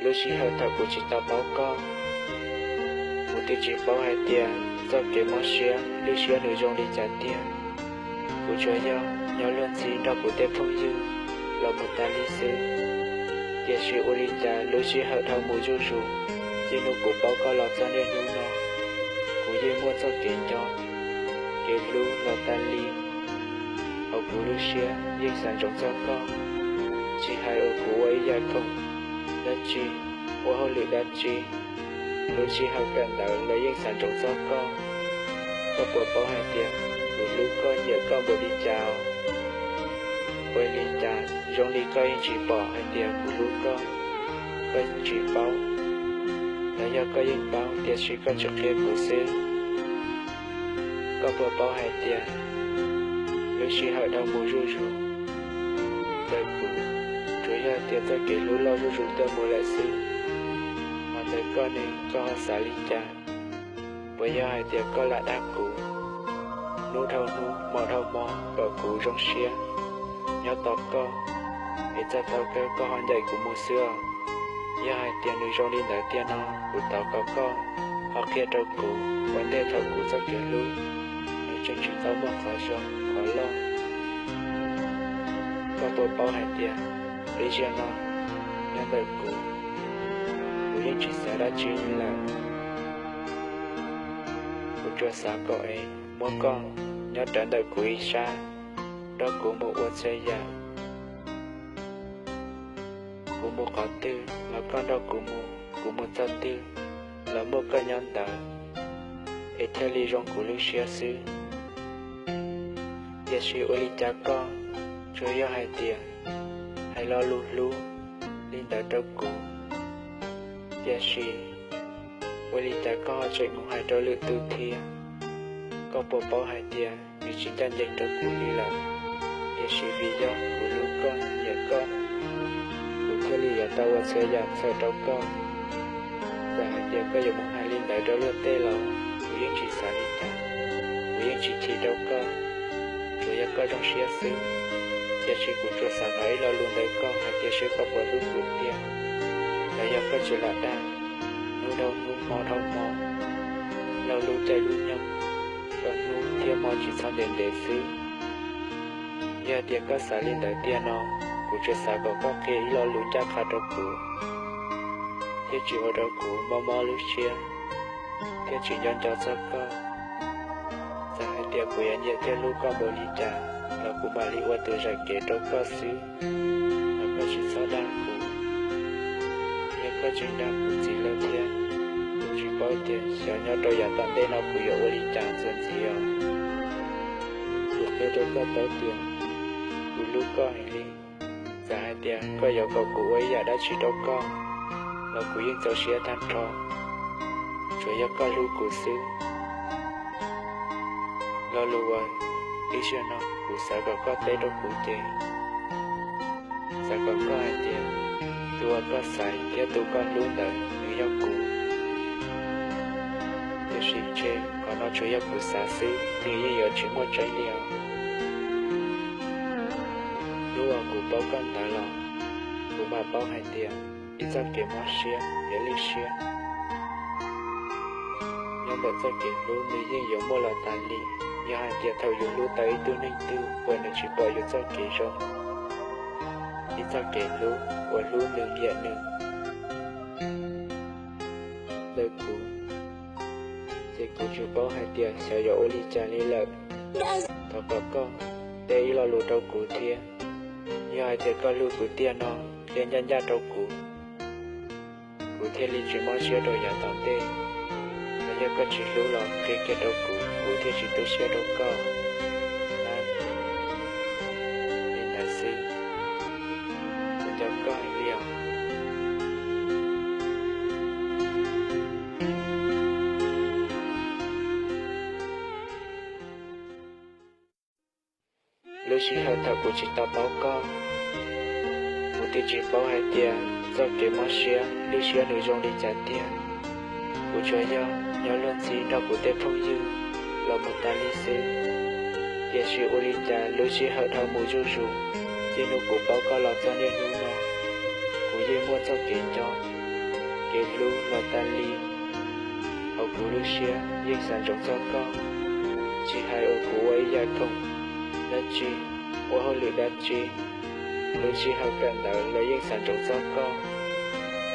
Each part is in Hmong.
Lub sij hawm thaum kuv tsis tau paub koj, kuv twb tsis paub hais tias txoj kev mob siab lwj siab nws zoo li cas tiag. Kuv tsuas yog nyob luag ntxhi nrog kuv tej phooj ywg los mus tas li xwb. Tiam sis ua li cas lub sij hawm dhau mus zuj zus, txij hnub kuv paub koj los txog niaj hnub no, kuv yeej muaj txoj kev nco, kev hlub los tas li. Hauv kuv lub siab yeej xav ntsoov txog koj, tsis hais uas kuv ua ib yam khoom dab tsi, ua hauj lwm dab tsi, lub sij hawm kawm ntawv los yeej xav ntsoov txog koj. Koj puas paub hais tias kuv hlub koj nyiam koj npaum li cas? Ua li cas zoo li koj yeej tsis pom hais tias kuv hlub koj? Koj tsis paub, los yog koj yeej paub tiam sis koj tsis qhia kuv xwb? Koj puas paub hais tias lub sij hawm dhau mus zuj zus ntawm kuv tsuas yog tias txoj kev hlub loj zuj zus tuaj mus lawm xwb. Hos ntawm koj ne, koj ho xav li cas? Puas yog hais tias koj lam dag kuv, hnub dhau hnub hmo dhau hmo kom kuv zoo siab nyob tos koj, es txog thaum kawg koj ho ncaim kuv mus xwb os? Yog hais tias nws zoo li ntawd tiag no, kuv thov kom koj ho qhia rau kuv ua ntej thaum kuv txoj kev hlub nws tseem tsis tau muaj qhov zoo qhov loj. Koj puas paub hais tias ib zaug no nyob ntawm kuv, kuv yeej tsis xav dab tsi li lawm. Kuv tsuas xav kom es muab koj nyob rawv ntawm kuv ib sab, nrog kuv mus ua txhua yam. Kuv mus qhov twg los koj nrog kuv mus, kuv mus txog twg los muaj koj nyob ntawd, es thiaj li zoo kuv lub siab xwb. Tiam sis ua li cas koj tsuas yog hais tias hais lo lus hlub li ntawd rau kuv, tiam sis ua li cas koj ho tseem mus hais rau lwm tus thiab? Koj puas paub hais tias nws tsis ncaj ncees rau kuv li lawm, tiam sis vim yog kuv hlub koj nyiam koj, kuv thiaj li yuav tau ua txhua yam txhawm rau koj. Txawm hais tias koj yuav mus hais li ntawd rau luag tej los kuv yeej tsis xav li cas, kuv yeej tsis chim rau koj, tsuas yog koj zoo siab xwb. Tiam sis kuv tsuas xav hnov ib lo lus ntawm koj hais tias seb koj puas hlub kuv tiag, los yog koj tsuas lam dag hnub dhau hnub hmo dhau hmo, laug lub caij lub nyoog, kom hnub thiab hmo tsis txhob ntev ntev xwb. Yog tias koj xav li ntawd tiag no, kuv tsuas xav kom koj qhia ib lo lus ncaj qha rau kuv, thiaj tsis ua rau kuv mob mob lub siab, thiaj tsis nco nco txog koj. Txawm hais tias kuv yuav nyiam thiab hlub koj npaum li cas los kuv mam li ua tus zam kev rau koj xwb, los koj tsis txhob dag kuv. Yog koj tseem dag kuv ntxiv lawm thiab, kuv tsis paub tias xyov nyob rau yav tom ntej no kuv yuav ua li cas ntxiv os. Kuv qhia rau koj paub tias kuv hlub koj heev li. Txawm hais tias koj yuav kom kuv ua ib yam dab tsi rau koj los kuv yeej txaus siab tag nrho, tsuas yog koj hlub kuv xwb. Lo lus uas ib zaug no kuv xav kom koj teb rau kuv ces xav kom koj hais tias tus uas koj xaiv thiab tus koj hlub ntawd nws yog kuv. Tiam sis ntshe qhov no tsuas yog kuv xav xwb, nws yeej yuav tsis muaj tseeb li os. Hnub uas kuv paub koj ntawd los kuv mam paub hais tias ib txoj kev mob siab thiab lwj siab nyob ntawm txoj kev hlub nws yeej yuav muaj los tas li. Yog hais tias thaum yus hlub tau ib tug neeg twg uas nws tsis pom yus txoj kev zoo, ib txoj kev hlub uas hlub nws nyiam nws ntawm kuv, ces kuv tsis paub hais tias xyov yuav ua li cas li lawm. Thov kom koj teb ib lo lus rau kuv thiab. Yog hais tias koj hlub kuv tiag no, qhia ncaj ncaj rau kuv, kuv thiaj li tsis mob siab rau yav tom ntej. Los yog koj tsis hlub los qhia kiag rau kuv, kuv thiaj tsis tu siab rau koj na. Li ntawd xwb, kuv nco koj heev li os. Lub sij hawm thaum kuv tsis tau paub koj, kuv twb tsis paub hais tias txoj kev mob siab lwj siab nws zoo li cas tiag. Kuv tsuas yog nyob luag ntxhi nrog kuv tej phooj ywg los mus tas li xwb. Tiam sis ua li cas lub sij hawm dhau mus zuj zus, txij hnub kuv paub koj los txog niaj hnub no, kuv yeej muaj txoj kev nco, kev hlub los tas li. Hauv kuv lub siab yeej xav ntsoov txog koj, tsis hais uas kuv ua ib yam khoom dab tsi, ua hauj lwm dab tsi, lub sij hawm kawm ntawv los yeej xav ntsoov txog koj.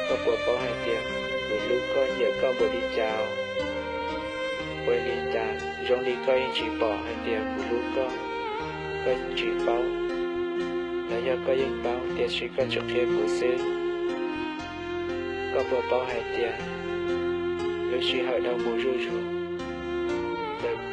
Koj puas paub hais tias kuv hlub koj nyiam koj npaum li cas? Ua li cas zoo li koj yeej tsis pom hais tias kuv hlub koj? Koj tsis paub, los yog koj yeej paub tiam sis koj tsis qhia kuv xwb? Koj puas paub hais tias lub sij hawm dhau mus zuj zus, ntawm